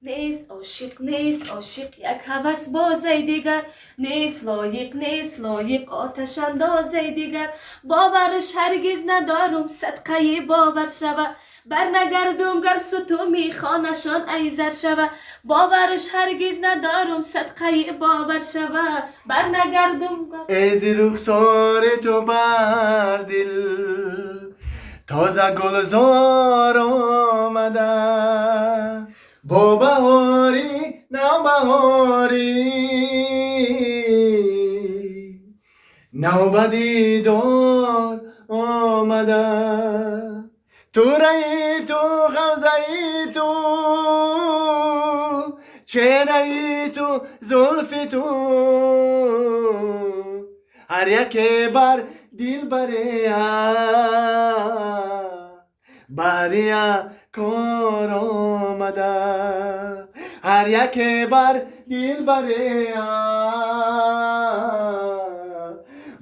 Нест ошиқ, нест ошиқ, як ҳавасбозаи дигар. Нест лоиқ, нест лоиқ, оташандозаи дигар. Боварш ҳаргиз надорум, садқаи бовар шава. Барнагардум гар сутуми хонашон айзар шава. Боварш ҳаргиз надорум, садқаи бовар шава. Барнагардум гар Эзи рухсори ту бар дил тоза гулзор омада, бо баҳори навбаҳорӣ навбадидор омада. Тураи ту, ғамзаи ту, чеҳраи ту, зулфи ту, ҳар яке бар дилбарея баҳрия кор омада, ҳар яке бар дилбарея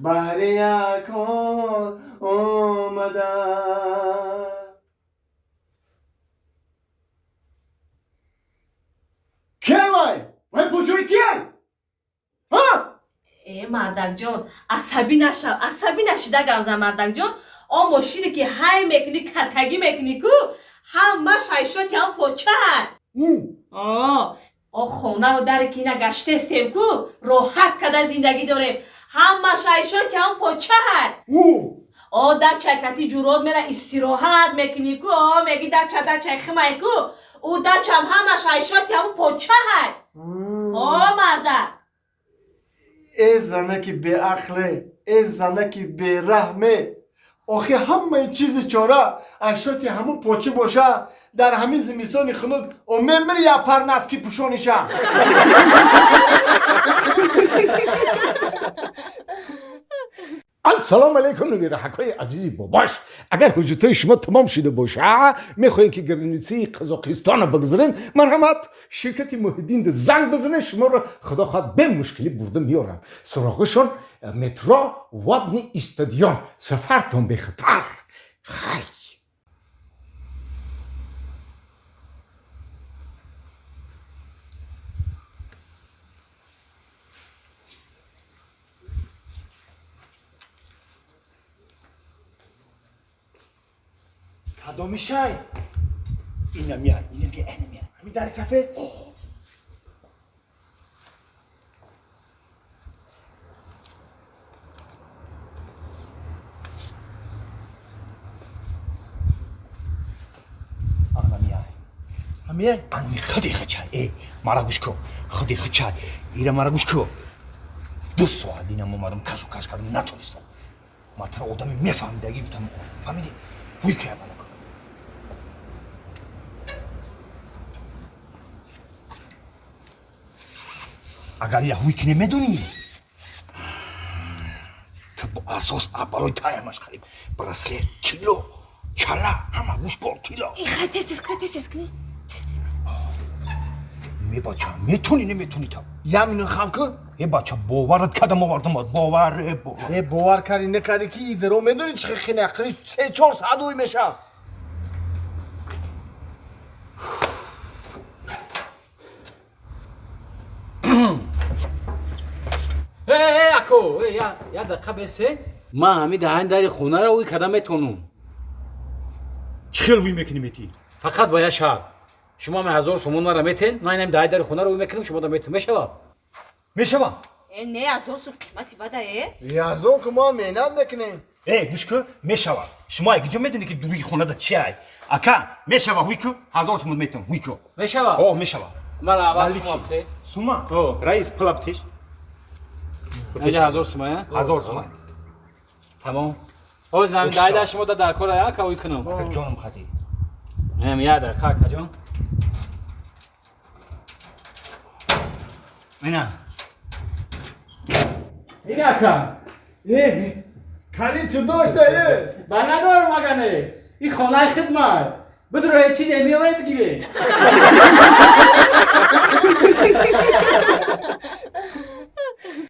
баҳрия кор омада. Кевай? Вай пучуи кияй? Ҳа? Э, мардакҷон, асабӣ нашав, асабӣ нашида гавза, мардакҷон. Он мошине ки ҳай мекунӣ, катагӣ мекунӣ ку, ҳамаш ҳайшоти ҳам почаҳай. О хонаро даре ки ина гаштестем ку, роҳат када зиндагӣ дорем. Ҳамаш ҳайшоти ҳам почаҳай. О дачай кати ҷурот мера истироҳат мекунӣ ку, о меги дача дачай химай ку, ӯ дачам ҳамаш ҳайшоти ҳамун почаҳай. О мардак. Э занаки беақле, э занаки бераҳме, охи ҳамаи чизи чора ашоти ҳамун почӣ боша, дар ҳамин зимистони хунук о мемири я парнаски пӯшониша. Ассалому алайкум, набираҳакҳои азизи бобаш. Агар ҳуҷҷатҳои шумо тамом шуда боша, мехоҳед ки границаи Қазоқистонро бигзарен, марҳамат, ширкати Муҳиддин занг бизанед, шуморо худо хоҳад бемушкилӣ бурда меоранд. Суроғашон метро Водный стадион. Сафартон бехатар. Хай. Кадомишай? Инамия, инамия, инамия. Ҳамин дари сафед? Анамия. Ҳамия? Анами худи хачай. Э, мара гӯш кун. Худи хачай. Ира мара гӯш кун. 2 соат инам омадам, кашу каш кардам, натонистам. Ма тара одами мефаҳмидаги гуфтам, фаҳмидӣ? Ҳуй кая балак. Агар ира ҳуй кине медонӣ? Ту бо асос барои таямаш хариб. Браслет, тилло, чала, ҳама гӯшбор, тилло. Э, хай тез тез кунӣ, тез тез кунӣ. Тез тез. Ме бача, метонӣ, неметонӣ та? Я минут хам кун. Э бача, боварат кардам овардам, бовар, э бовар. Э бовар кардӣ, накардӣ ки идро медонӣ чӣ хеле ақри 3-4 соат ӯй мешавад. Э, э, ако, э, я дақиқа бесе. Ман ҳамин даҳани дари хонаро ӯй карда метонум. Чӣ хел ӯй мекунӣ метӣ? Фақат ба як шарт. Шумо ҳамин 1000 сомон мара метен, ман инам даҳани дари хонаро ӯй мекунам, шумо да метен. Мешавад? Мешавад. Э, не, 1000 сом қимати бада, э? Э, арзон ку, мо меҳнат мекунем. Э, гӯш кун, мешавад. Шумо ай куҷо медонӣ ки дуруи хонада чи ай? Ака, мешавад, ҳуй ку, 1000 сомон метон, ҳуй ку. Мешавад? О, мешавад. Мара аввал Наличи. сума бите. Сума? О. Раис, пула битеш. Инҷа 1000 сума, э? 1000 сума. Тамом. Ҳозир ҳамин даҳани дар шумо да дар кор ай, ака, ӯй кунам. Ака, ҷонам хати. Инам як дақиқа, ака ҷон. Ина. Ина, ака. Э, калид чӣ дошта, э? Ба надорам, агане. Ин хонаи хидмат. Бидро ҳеҷ чизе меояд бигиред.